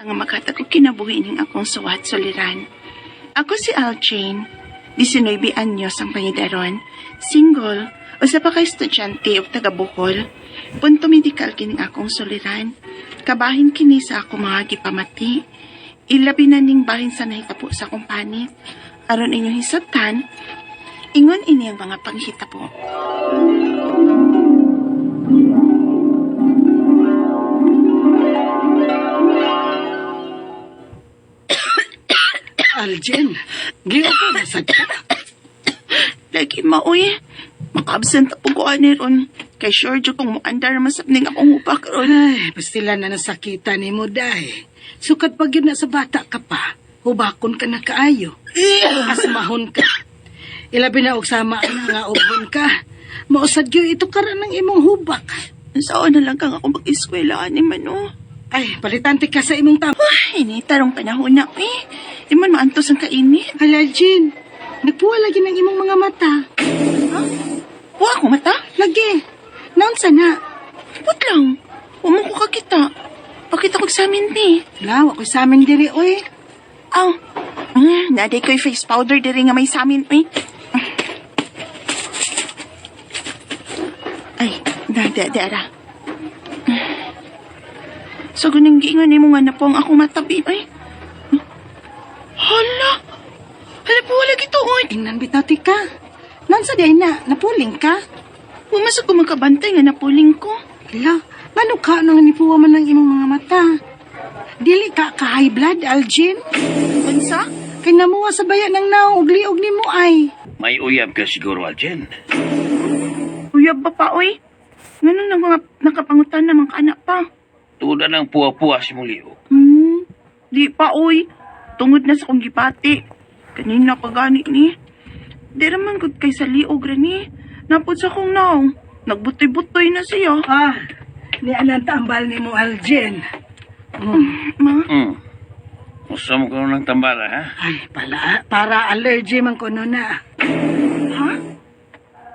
Nga maghatag og kinabuhi ning akong suwat suliran. Ako si Al Jane, 19 anyos ang pangidaron, single, usa pa ka estudyante ug taga Bohol. Punto medikal kining akong suliran. Kabahin kini sa akong mga gipamati. Ilabi na ning bahin sa nahitabo sa akong panit. Aron inyong hisabtan, ingon ini ang mga panghitabo. Aljen, giupo na sa ka. Lagi maoy, maka-absent po ko ani ron. Kay sure jud kong muandar masab ning akong upak ron. Ay, pastila na nasakita ni mo, day. Sukat pag yun na sa bata ka pa, hubakon ka na kaayo. Asmahon ka. Ilabi na og sama na nga ubon ka. Mausad gyud ito karan ng imong hubak. Saan na lang kang ako mag-eskwela ani man oh. Ay, palitante ka sa imong tama. Ay, ni tarong panahon na eh. Di man maantos ang kainit. Hala, Aljen, nagpuwa lagi ng imong mga mata. Wa ako mata. Lagi, naunsa na? Put lang. Wa mo ko kakita. Pakita ko sa amin ni. Wala, wa ko'y sa amin diri, oy. Aw. Naday ko'y face powder diri nga may samin eh. Ay, da da da ra. So guning giingon nimo nga napuang ako matabi ay. Hala. Hala po wala gito oy. Tingnan bitaw ti ka. Naunsa di ay na, napuling ka? Pumasok ko magkabantay nga napuling ko. Hala, ngano ka nang nipuwa man ang imong mga mata? Dili ka ka high blood, Algin? Unsa? Kay namuha sa baya ng naong og liog nimo ay. May uyab ka siguro, Aljen. Uyab ba pa oy? Nganong nang mga nakapangutan naman ka anak pa? Tuda ng puwa-puwa si mong liog. Di pa oy. Tungod na sa kong gipati. Kanina pa gani ni. Di raman gud kay sa liog ra ni. Napod sa kong naong. Nagbutoy-butoy na siya. Ah, ni anang tambal nimo, Algin. Ma, Usa mo ka ng tambala, ha? Ay, pala, para allergy man kuno na. Ha?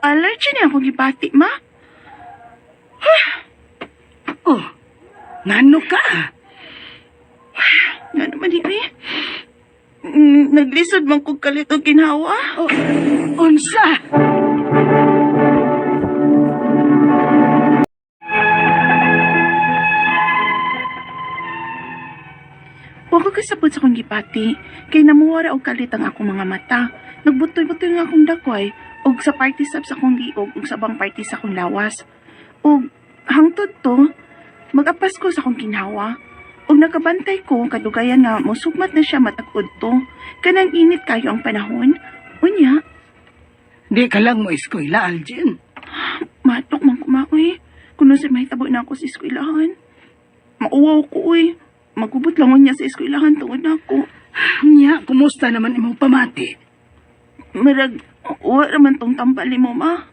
Allergy niya akong gipati, ma? Oh, ngano ka? Nga naman ini. Naglisod man kog kalit og ginhawa. Oh, unsa? Wa ko kasabot sa akong gipati, kay namuwara og kalit ang akong mga mata. Nagbutoy-butoy nga akong dakway, og sa party sab sa akong liog ug sa ubang party sa akong lawas. Og hangtod to, mag-apas ko sa akong ginhawa. Og nakabantay ko kadugayan nga mosugmat na siya matag-ud to. Kanang init kayo ang panahon. Unya, Di ka lang mo eskwela, Algin. matok man kumaoy. Kuno sa mahitabo na ako sa eskwelahan. Mauwaw ko uy. Magubot lang unya sa eskwelahan tungod na ako. Nya, kumusta naman imong pamati? Marag, wa raman tong tambali mo, ma.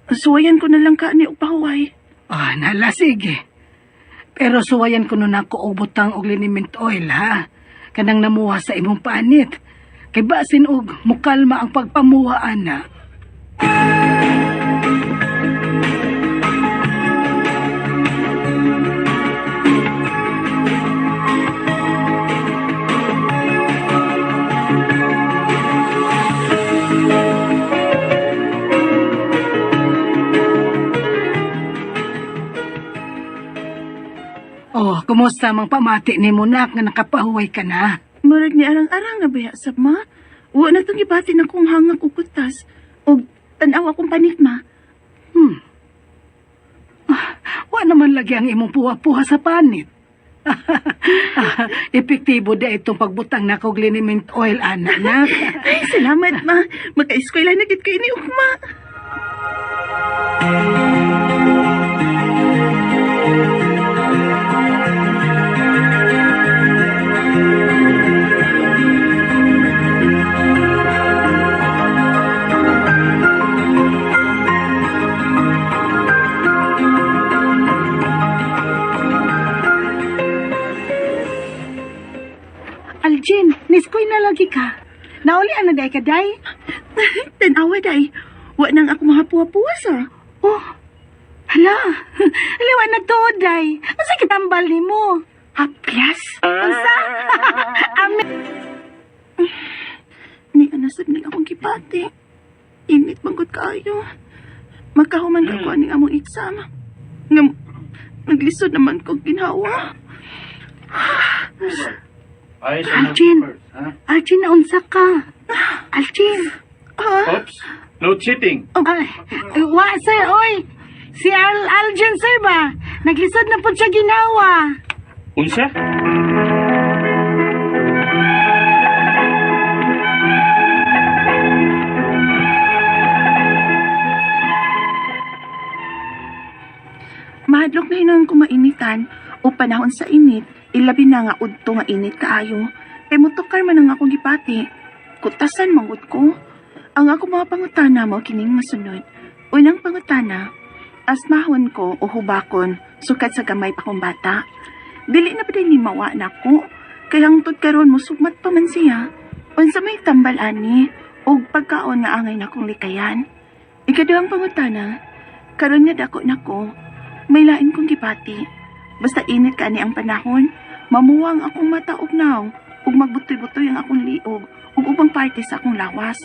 Suwayan ko na lang ka ni Upahuay. Ah, nala, sige. Pero suwayan ko nun ako og butang og liniment oil, ha? Kanang namuha sa imong panit. Kay basin og mukalma ang pagpamuha, ana. Oh, kumusta mang pamati ni mo nak nga nakapahuway ka na? Murag ni arang-arang na baya sa ma. Wa na tong gibati na kong hangak og kutas. Og tanaw akong panik, ma. Wa naman lagi ang imong puha-puha sa panit. Epektibo da itong pagbutang na og liniment oil, ana, nak. Ay, salamat, ma. Magka-eskwela na gid kayo ni Ugma. Aljin, niskoy na lagi ka. Naulian na day ka, day. Tanawa, day. Wa nang ako mahapuha-puha sa. Oh, hala. Hala, wa na to, day. Asa kitambal ni mo? Haplas. Unsa? Lisod ning akong gipati. Init man gud kaayo. Magkahuman ka ko aning among exam. Nga naglisod naman ko ginhawa. Alchin! Alchin, naunsa ka? Alchin! Ha? Oops, no cheating. Ay, wa, sir, oy! Si Algin, sir ba? Naglisod na po siya ginawa. Unsa? Mahadlok na hinon ko mainitan o panahon sa init, ilabi na nga udto nga init kaayo. Kay motokar man ang akong gipati. Kutasan manggod ko. Ang ako mga pangutana mo kining masunod. Unang pangutana, asmahon ko o hubakon sukat sa gamay pa kong bata. Dili na pa ni mawa nako. Kay hangtod karon musugmat pa man siya. Unsa may tambal ani og pagkaon nga angay nakong likayan. Ikaduhang pangutana, karon nga dako nako, may lain kong gipati. Basta init ka ni ang panahon, mamuwang akong mata og naw, ug magbutoy-butoy ang akong liog, ug ubang parte sa akong lawas,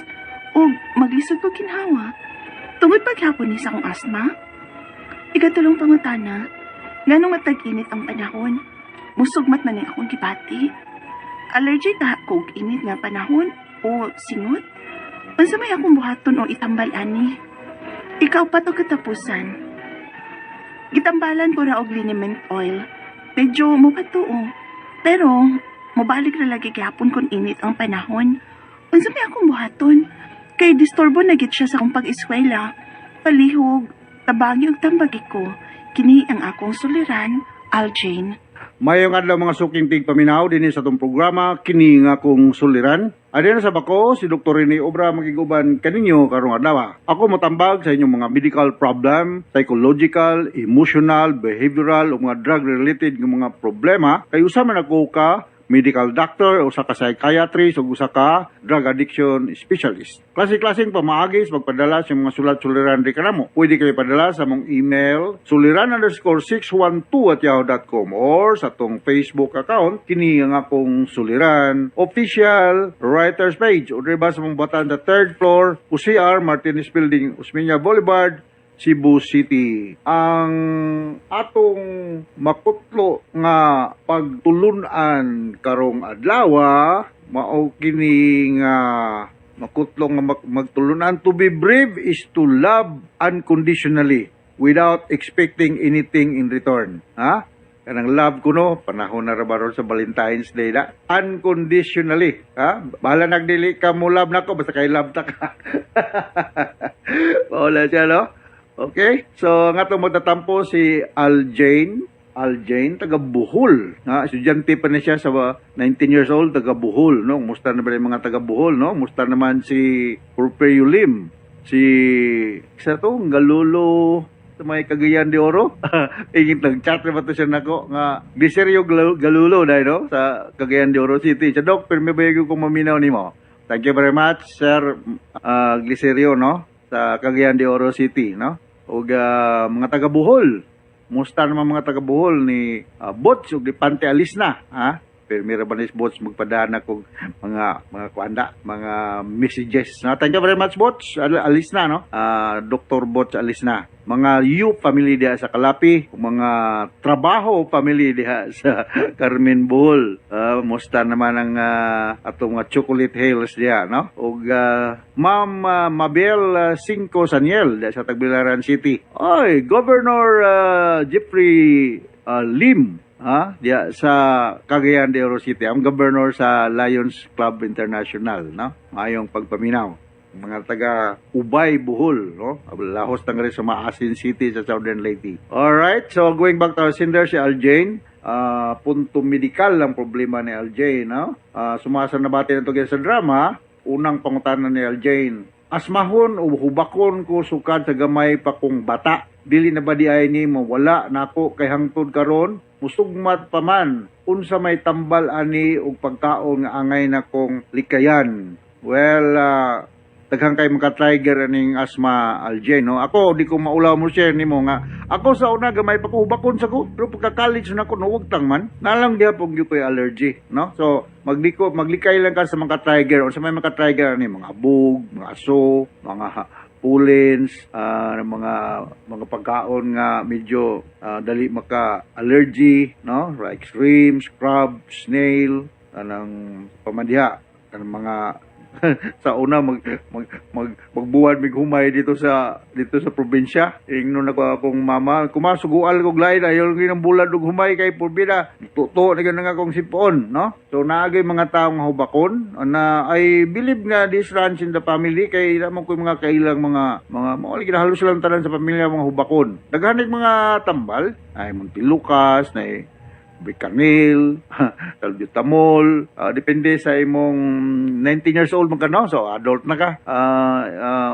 ug maglisod ko kinhawa. Tungod paghapon ni sa akong asma. Ikatulong pangutana, nganong matag-init ang panahon, musugmat man ni akong gipati. Allergic ta ko og init nga panahon o singot? Unsa may akong buhaton o itambal ani? Ikaw pa to katapusan. Gitambalan ko ra og liniment oil. Medyo mopatuo. Pero mobalik ra lagi gihapon kon init ang panahon. Unsa may akong buhaton? Kay disturbo na gid siya sa akong pag-eskwela. Palihog, tabangi og tambagi ko. Kini ang akong suliran, Aljane. Mayong adlaw, mga suking tigpaminaw, dinhi sa atong programa Kini nga akong suliran. Adina sa bako si Dr. Rene Obra makiguban kaninyo karong adlaw. Ako motambag sa inyong mga medical problem, psychological, emotional, behavioral o mga drug related nga mga problema kay usa man ako ka medical doctor, usa ka psychiatrist ug usa ka drug addiction specialist. Klase-klaseng pamaagi sa pagpadala sa mga sulat suliran di kanamo. Pwede kayo padala sa among email suliran_612@yahoo.com or sa atong Facebook account Kini nga akong suliran official writers page o diba sa mong batan sa third floor, UCR Martinez Building, Osmeña Boulevard, Cebu City. Ang atong makutlo nga pagtulunan karong adlaw mao kini nga makutlo nga magtulunan: to be brave is to love unconditionally without expecting anything in return. Ha? Kanang love kuno, panahon na ra ba ron sa Valentine's Day na? Unconditionally. Ha? Bahala nagdili ka mo love nako, basta kay love ta ka. Wala siya, no? Okay? So, nga to magtatampo si Aljane. Aljane, taga Bohol. Ha? Estudyante pa na siya sa 19 years old, taga Bohol. No? Musta na ba yung mga taga Bohol, no? Musta naman si Porfirio Lim. Si, isa to, Galulo, sa may Cagayan de Oro. Ingit nag-chat na ba to siya nako nga Glicerio Galulo dahil no sa Cagayan de Oro City. Siya, Dok, pero may bayag kong maminaw nimo. Thank you very much, Sir Glicerio, no, sa Cagayan de Oro City, no. Ug mga taga Bohol. Musta naman mga taga Bohol ni Bots ug ni Pante Alis na, ha? Pero mira ba ni Bots magpadana kog mga kuanda, mga messages. No? Thank you very much, Bots. Alis na, no? Dr. Bots alis na. Mga U family diha sa Kalapi, mga trabaho family diha sa Carmen Bohol. Musta naman ang atong mga Chocolate Hills diha, no? Ug Ma'am Mabel Cinco Saniel diha sa Tagbilaran City. Oy, Governor Jeffrey Lim, ha, diya sa Cagayan de Oro City, ang governor sa Lions Club International, no? Maayong pagpaminaw. Mga taga Ubay, Bohol, no? Lahos tangari sa Maasin City sa Southern Leyte. All right, so going back to our sender, si Aljane, punto medikal ang problema ni Aljane, no? Sumasa na bati na to sa drama. Unang pangutana ni Aljane: asmahon o hubakon ko sukad sa gamay pa kong bata. Dili na ba di ay ni mawala nako kay hangtod karon musugmat pa man? Unsa may tambal ani og pagkaon nga angay na kong likayan? Well, Daghan kay maka-trigger aning asthma, Aljen, no? Ako di ko maulaw mo share nimo nga ako sa una gamay pa ko hubakon sa ko, pero pagka college na ako nawagtang man nalang gihapon gyud ko'y allergy, no? So magliko maglikay lang ka sa mga trigger or sa may mga trigger ani, mga bug, mga aso, mga pollens, mga pagkaon nga medyo dali maka allergy, no? Like shrimps, crab, snail, anang pamandiha, kanang mga sa una mag mag, mag magbuwan mig humay dito sa probinsya. Ingnon nako akong mama, kumasugual kog lain, ayaw gyud ang bulad og humay kay purbida tuto na gyud ang akong sipon, no? So naagay mga tawo nga hubakon na. I believe nga this runs in the family kay namo ko mga kailang mga mao lagi halos lang tanan sa pamilya mga hubakon. Daghan mga tambal ay Montelukast na, Bricanyl, Salbutamol, depende sa imong 19 years old man ka, no? So adult na ka.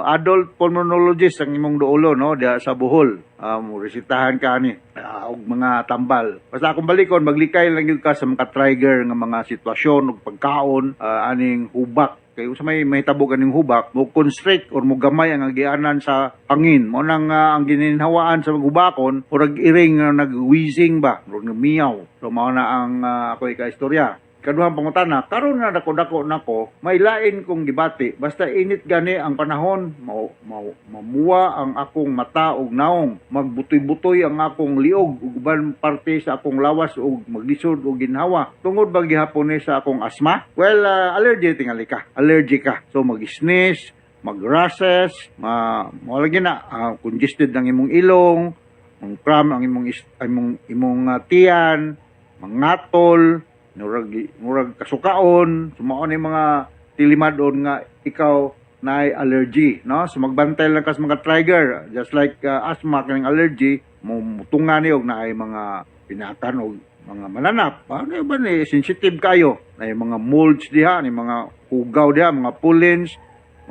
Adult pulmonologist ang imong duolo, no, diha sa Bohol. Resetahan ka ani og mga tambal. Basta akong balikon, maglikay lang gyud ka sa mga trigger nga mga sitwasyon ug pagkaon aning hubak kay sa may mahitabo ganing hubak mo constrict or mo gamay ang agianan sa hangin mo nang ang gininhawaan sa maghubakon murag iring nga nag-wheezing ba, murag nagmiyaw. So mao na ang ako ika-istorya. Kaduhang pangutana, karon na dako-dako nako, may lain kong gibati. Basta init gani ang panahon, mau, mau, mamuwa ang akong mata ug naong, magbutoy-butoy ang akong liog ug uban parte sa akong lawas ug maglisod og ginhawa. Tungod ba gihapon ni sa akong asma? Well, allergy tingali ka. Allergy ka. So mag-sneeze, mag-rashes, ma mo lagi na congested ang imong ilong, mang cram ang imong tiyan, mangatol, murag murag kasukaon. Sumao ni mga tilimadon nga ikaw na allergy, no? So magbantay lang ka sa mga trigger, just like asthma, kaning allergy mo mutunga ni og naay mga pinakan og mga mananap. Ano ba ni sensitive kayo na mga molds diha ni, mga hugaw diha, mga pollens,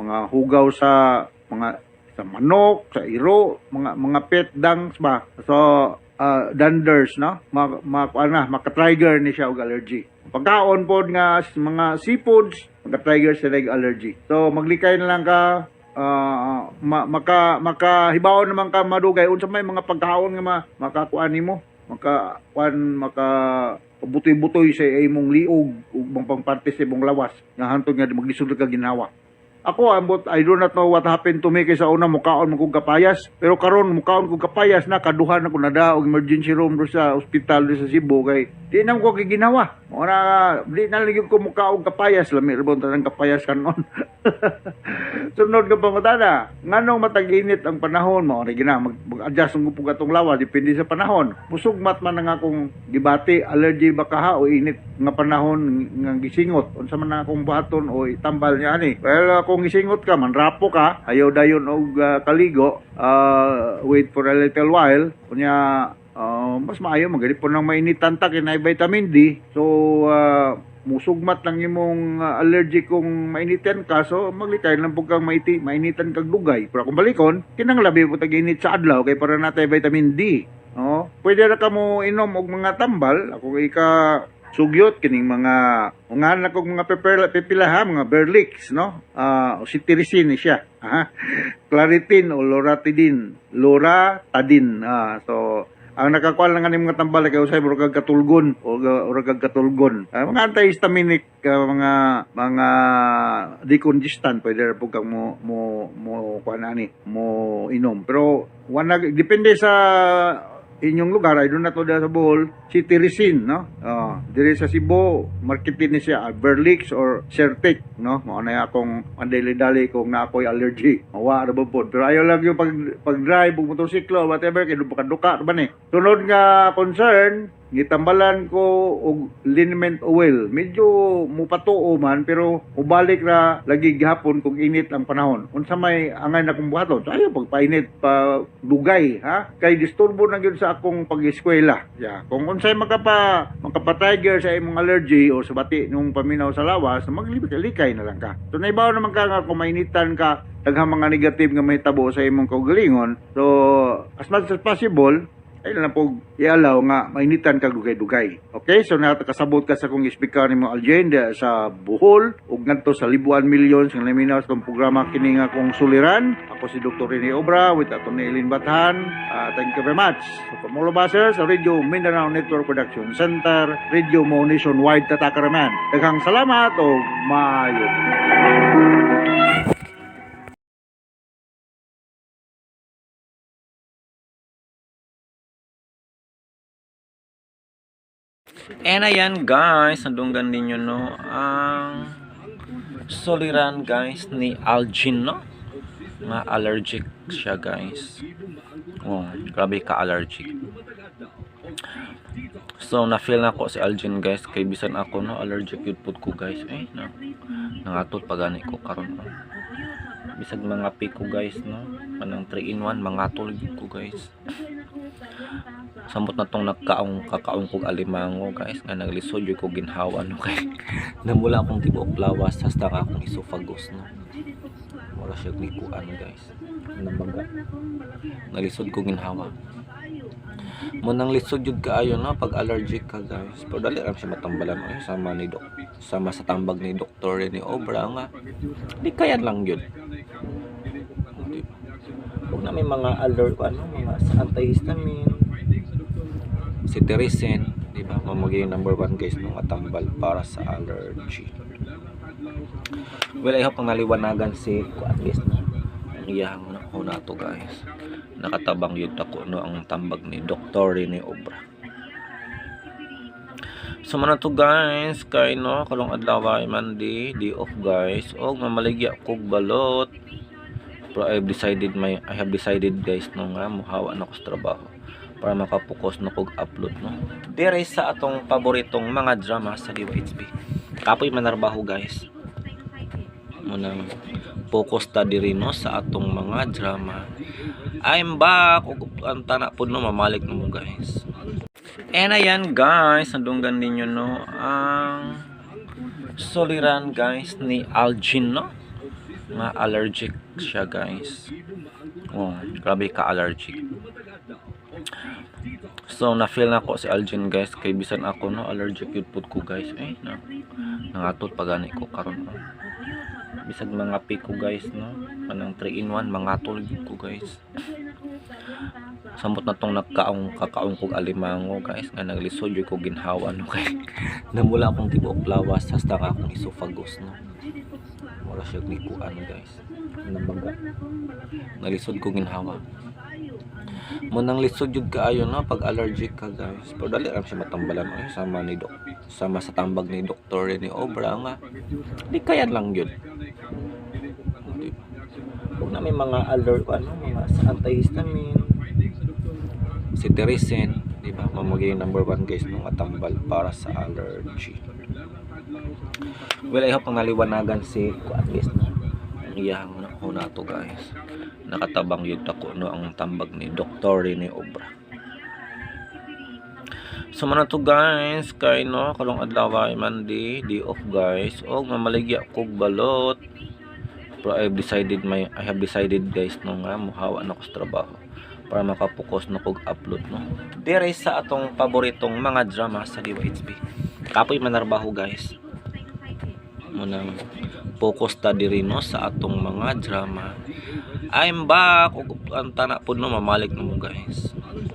mga hugaw sa mga sa manok, sa iro, mga pet dungs ba. So danders, no, ma, ma ano, maka-trigger ni siya og allergy. Pagkaon pod nga mga seafoods, maka-trigger sila og allergy. So maglikay na lang ka, maka makahibaw naman ka madugay unsa may mga pagkaon nga makakuan nimo, maka kuan, maka butoy-butoy sa imong liog ug mga pangparte sa imong lawas nga hantod nga maglisod ka ginhawa. Ako, ambot, I do not know what happened to me kay sa una mukaon mo kog kapayas. Pero karon mukaon kog kapayas na kaduha na ko nada og emergency room do sa ospital do sa Cebu kay di na ko ginawa. Mo na di na lagi ko mukaon kapayas, lami ra tanang kapayas kanon. Sunod nga pangutana, nganong matag-init ang panahon mo ni gina mag-adjust ang pug atong lawas depende sa panahon. Musugmat man ang akong gibati, allergy ba kaha o init nga panahon nga gisingot? Unsa man ang akong buhaton o itambal niya ani? Well, kung gisingot ka, manrapo ka, ayaw dayon og kaligo, wait for a little while, kunya mas maayo magalipon ng mainitan ta kay naay vitamin D. So musugmat lang imong allergy kung mainitan ka, so maglikay lang pug kang mainitan kag dugay. Pero kung balikon, kinang labi po tag init sa adlaw kay para natay vitamin D, no? Pwede ra ka mo inom og mga tambal. Ako ika sugyot kining mga ungan kog mga pepper pipila ha, mga Berlix, no? Ah, cetirizine ni siya, ha, Claritin o Loratadine, Loratadine. So ang nakakuha lang ani mga tambal kay usay murag kag katulgon o murag kag katulgon. Mga antihistaminic, mga mga decongestant, pwede ra pud kang mo mo mo kuan ani, mo inom. Pero wala, depende sa inyong lugar. I do not know sa Bohol, cetirizine, no? Dire sa Cebu, marketing ni siya Berlix or Certic, no? Mao na akong mandali-dali kung na ako'y allergy. Mawa ra ba pod. Pero ayaw lang yung pag drive og motorsiklo or whatever kay duka duka ba ni. Sunod nga concern, gitambalan ko og liniment oil. Medyo mupatuo man pero ubalik ra lagi gihapon kung init ang panahon. Unsa may angay na kong buhaton? So ayaw pagpainit pa dugay ha kay disturbo na gyud sa akong pag-eskwela. Yeah. Kung unsay makapa-trigger sa imong allergy o sa bati nung paminaw sa lawas, maglikay na lang ka. So naibaw naman ka nga kung mainitan ka, daghang mga negative nga mahitabo sa imong kaugalingon. So as much as possible, Ay lang po ialaw nga mainitan ka dugay-dugay. Okay, so nakasabot ka sa kong speaker nimo Aljane diha sa Bohol ug ngadto sa Libuan Millions nga naminaw sa atong programa kini nga akong suliran. Ako si Dr. Rene Obra with Atty. Eileen Bathan. Thank you very much. So, from all of us here sa Radio Mindanao Network Production Center, Radio Mo Nationwide Tatakaraman. Daghang salamat ug maayo. And ayan guys, nadunggan ninyo no ang suliran guys ni Algin no. Nga allergic siya guys. Oh, grabe ka allergic. So na-feel na ko si Algin guys kay bisan ako no allergic yun pud ko guys eh no. Nangatol pa gani ko karon no. Bisag mga piko guys no, kanang 3 in 1 mangatol gyud ko guys. Samot na tong nagkaong kakaong kog alimango guys nga naglisod jud ko ginhawa no kay namula akong tibuok lawas hasta nga akong esophagus no. Wala siya gikuan guys, namaga, nalisod ko ginhawa mo. Nang lisod jud kaayo no pag allergic ka guys, pero dali ra siya matambalan oy, sama ni doc, sama sa tambag ni Doktor ni Obra nga di kaya lang yun. Di ba? Kung na may mga alert ano mga sa antihistamine, cetirizine, di ba? Mamagiging number one guys ng tambal para sa allergy. Well, I hope ang naliwanagan si kuan guys no. Ang iyahang na to guys. Nakatabang yun ako no ang tambag ni Dr. Rene Obra. So man to guys, kay no karong adlaw ay Monday, day off guys. Og mamaligya kog balot. Pero I have decided guys no nga muhawa na ko sa trabaho para makapokus na kog upload no. Dire sa atong paboritong mga drama sa DYHB. Kapoy manarbaho guys. Munang focus ta diri no sa atong mga drama. I'm back ug ang tana pod no mamalik na mo guys. And ayan guys, nadunggan ninyo no ang suliran guys ni Algin no. Nga allergic siya guys. Oh, grabe ka allergic. So na-feel na ko si Algin guys kay bisan ako no allergic yun pud ko guys eh no. Nangatol pa gani ko karon no. Bisag mga piko guys no, kanang 3 in 1 mangatol gyud ko guys. Samot na tong nagkaong kakaong kog alimango guys nga naglisod jud ko ginhawa no kay namula akong tibuok lawas hasta nga akong esophagus no. Wala siya gikuan guys, namaga, nalisod ko ginhawa mo. Nang lisod jud kaayo no pag allergic ka guys, pero dali ra siya matambalan oy, sama ni doc, sama sa tambag ni Doktor ni Obra nga di kaya lang yun. Di ba? Kung na may mga alert ano mga sa antihistamine, cetirizine, di ba? Mamagiging number one guys ng tambal para sa allergy. Well, I hope ang naliwanagan si kuan guys no. Ang iyahang na to guys. Nakatabang yun ako no ang tambag ni Dr. Rene Obra. So man to guys, kay no karong adlaw ay Monday, day off guys. Og mamaligya kog balot. Pero I have decided guys no nga muhawa na ko sa trabaho para makapokus na kog upload no. Dire sa atong paboritong mga drama sa DYHB. Kapoy manarbaho guys. Munang focus ta diri no sa atong mga drama. I'm back ug ang tana pod no mamalik na mo guys.